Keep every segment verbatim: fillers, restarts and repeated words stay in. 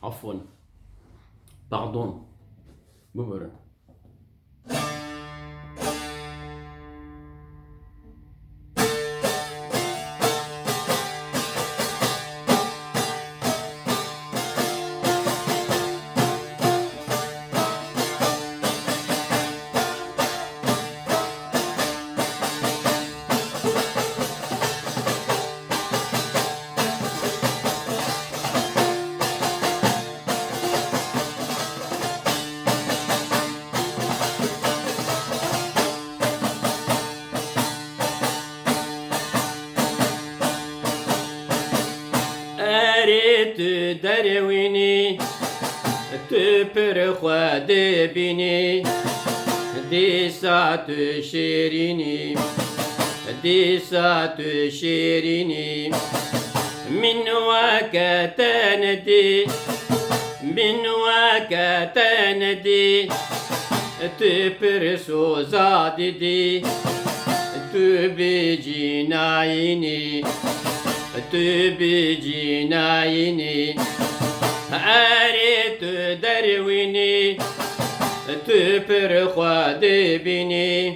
Afwan. Pardon. Bibirin. Erê tu derwînî, tu pir xwe dibînî, dîsa tu şêrînî, dîsa tu şêrînî. Min weke te nedî, min weke te nedî, tu pir soza didî, tu bi cînayînî, tu bi cînayînî. Erê tu derwînî, tu pir xwe dibînî,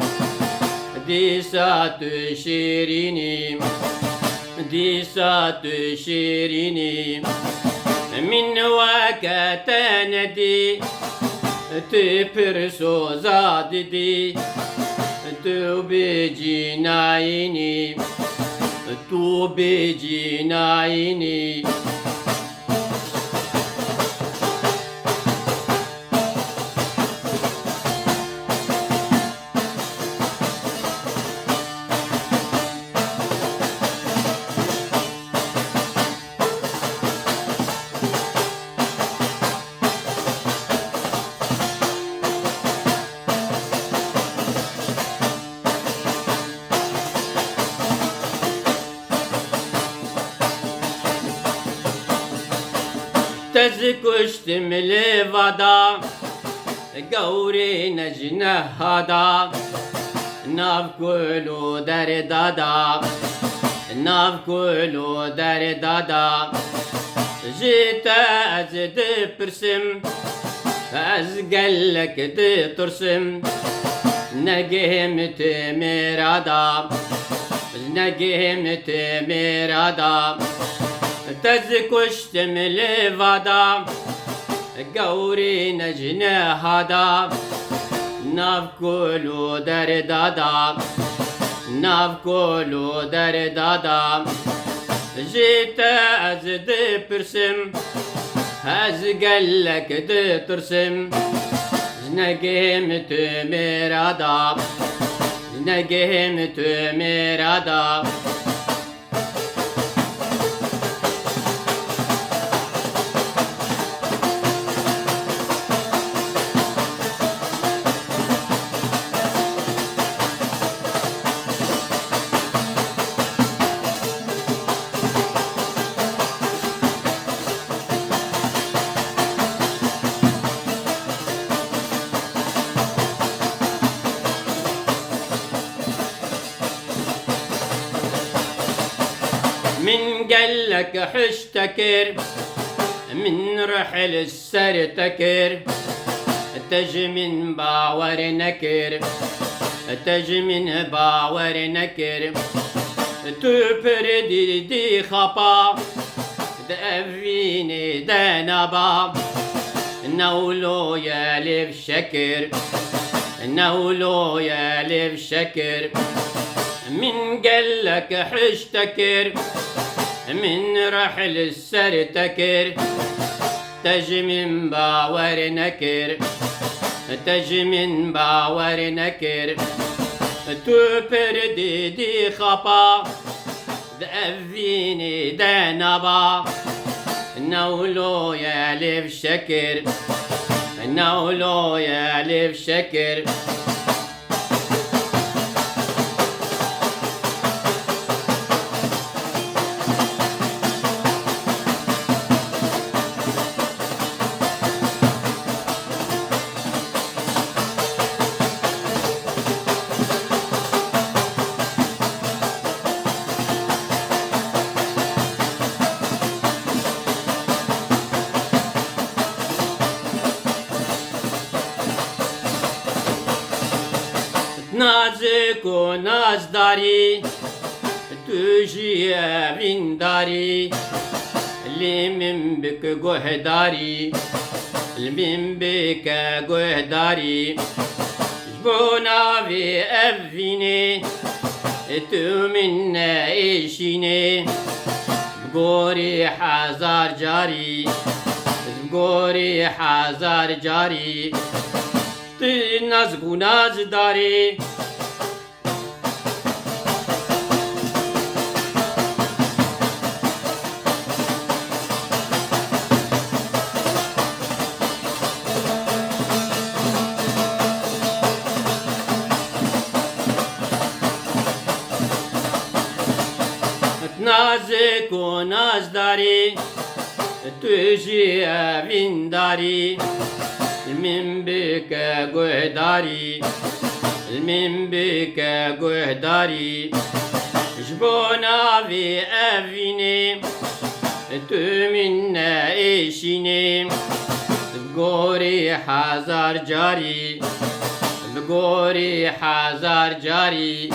dîsa tu şêrînî, dîsa tu şêrînî. Min weke te nedî, tu pir soza didî, tu bi cînayînî, tu bi cînayînî. Te ji kuştim li vada, gewrê necneha da, nav kul û derda da, nav kul û derda da. Ji te ez dipirsim, ez gelek ditirsim, negihê min tu mêra da, negihê min tu mêra da. Te ji kuştim li vada, gewrî necneha da, nav kul û derda da, nav kul û derda da. Ji te ez dipirsim, ez gelek ditirsim, ji negihê min tu mêra da, ji negihê min tu mêra da. Min gelek hişt te kir, min rih li ser te kir, te ji min bawer nekir, te ji min bawer nekir. Tu pir dîdî xapa, di evînê de naba, newlo ye lêv şekir, newlo ye lêv şekir. Min gelek hişt te kir, min rih li ser te kir, te ji min bawer nekir, te ji min bawer nekir. Tu pir dîdî xapa, di evînê de naba, newlo ye lêv şekir, newlo ye lêv şekir. Nazik û nazdarî, tu jî evîndarî, lê min bike guhdarî, li min bike guhdarî. Ji bo navê evînê, tu min neêşînê, bi gorî hezar carî, bi gorî hezar carî. Tu nazik û nazdarî. Nazik û nazdarî, tu jî evîndarî, li min bike guhdarî, li min bike guhdarî. Ji bo navê evînê, tu min neêşînê, bi gorî hezar carî, bi gorî hezar carî.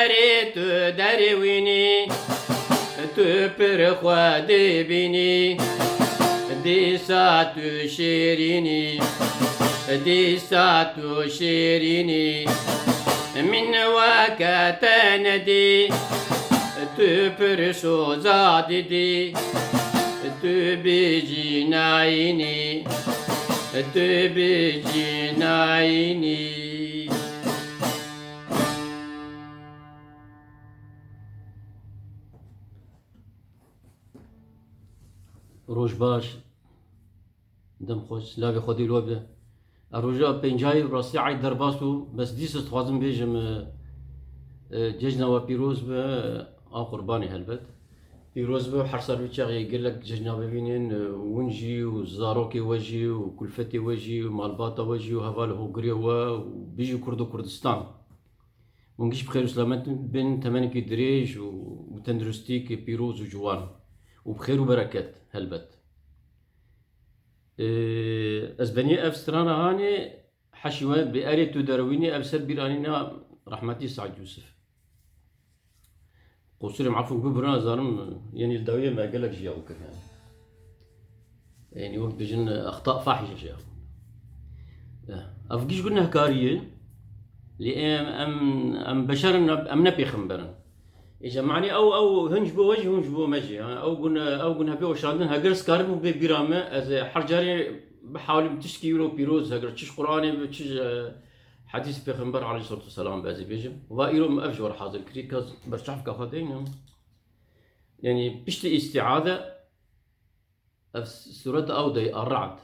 Erê tu derwînî, tu pir xwe dibînî, dîsa tu şêrînî, dîsa tu şêrînî. Min weke te nedî, tu pir soza didî, tu bi cînayînî, tu bi cînayînî. Roj baş, dem xweş, silavê Xwedê li we be. E, roja pêncayê rastî ey derbas bû, bes dîsa ez dixwazim bêjim, e, e, cejna we pîroz be, a qurbanê helbet. Pîroz be, her sal wî çaxê gelek cejna bibînin, e, hûn jî û zarokê we jî û kulfetê we jî û malbata we jî û heval hogirê we û bijî Kurd û Kurdistan. Hûn giş bi xêr û selamet bin, temenekî dirêj û, û tenduristîk pîroz û ciwan û bi xêr û bereket helbet. Ee, ez benî ev strana hanê heşî we bi erê tu derwînî ev ser bîr anîna rehmetî Saîd Yûsif. Qusurê min, efû bibûrin, ez zanim, yenî li dawiyê me gelek jî ya wekir yani. Yanî wek dibêjin, exta fahîşe jî ya. Eh, ev giş gunehkarî ye. Lê em, em, em beşer in, em ne pêxember in. Îja manî ew, ew hin ji bo we jî, hûn ji bo me jî. Ha, ew gune, ew gune bê weşandin, heger ez karibû bê bîra me, ez ê her carê bihawlim tiştkî wilo pîroz, heger çi ji Qur'anê be, çi ji, e, hedîs Pêxember aleyhissalatu vesselam be, ez ê bêjim. Va îro min ev ji we re hazir kirî, kes berçavka xwe deyne. Yanî piştî îstîaze, ev s-, sûreta ew de, Er-Ra'd.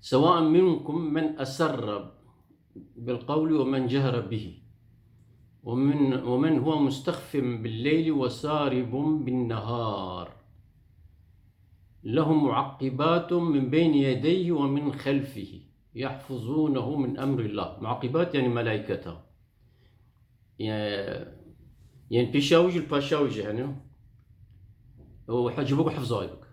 سواء منكم من أسر بالقول ومن جهر به ومن، ومن هو مستخف بالليل وسارب بالنهار. له معقبات من بين يديه ومن خلفه يحفظونه من أمر الله. معقبات يعني ملائكته. Ye-, yên pêşiya wî jî li paşiya wî jî hene. Û he-, ji bo ku hifza wî bike.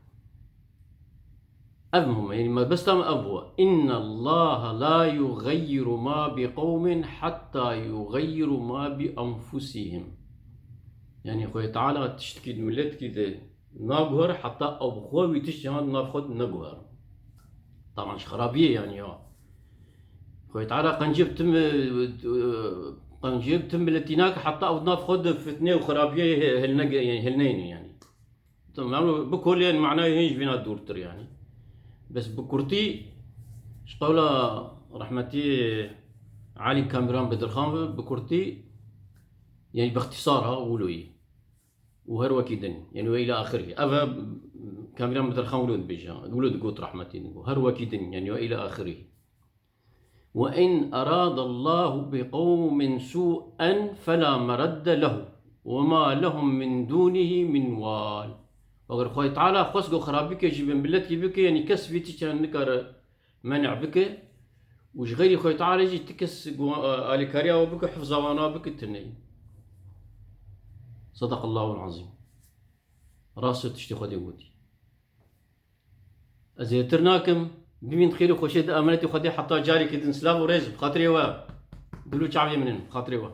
Ev muhim e. Yanî mebesta me ev bû. إن الله لا يغير ما بقوم حتى يغيروا ما بأنفسهم. Yanî Xwedê Teala tiştekî di miletekî de naguhere heta ew bi xwe wî tişt ya di nav xwe de neguhere. Taban ji xerabiyê yanî ya. Xwedê Teala qenciyê bi tim, e, qenciyê bi tim miletî nake heta ew di nav xwe de fitnê û xerabiyê he-, hilnege-, yanî hilneyne yanî. Tamam, em bi kolê manayê hîn ji vîna dûrtir yanî. Bes bi kurtî ji qewla rehmetî Elî Kamîran Bedirxan ve bi kurtî, yanî bi îxtîsar ha wilo yî. û her wekî din, yanî we îla axirî. Ev e, Kamîran Bedirxan wilo dibêje, wilo digot rehmetî digot. Her wekî din, yanî we îla axirî. وإن أراد الله بقوم سوءا فلا مرد له وما لهم من دونه من وال. Eger Xwedê Teala xwest ku xerabî ke jî bi miletkî bike, yanî kes vî tiştan nikare menê bike û ji xeyrî Xwedê Teala jî ti kes ku, e, alîkariya we bike, hifza wana bike, tune ye. Sadaqallahul azîm. Rast e tiştê Xwedê gotî. Ez zêdetir nakim. Bimîn xêr û xweşê di emanetê Xwedê heta carekê din. Silav û rêz bi xatirê we. Dil û çavê min in, bi xatirê we.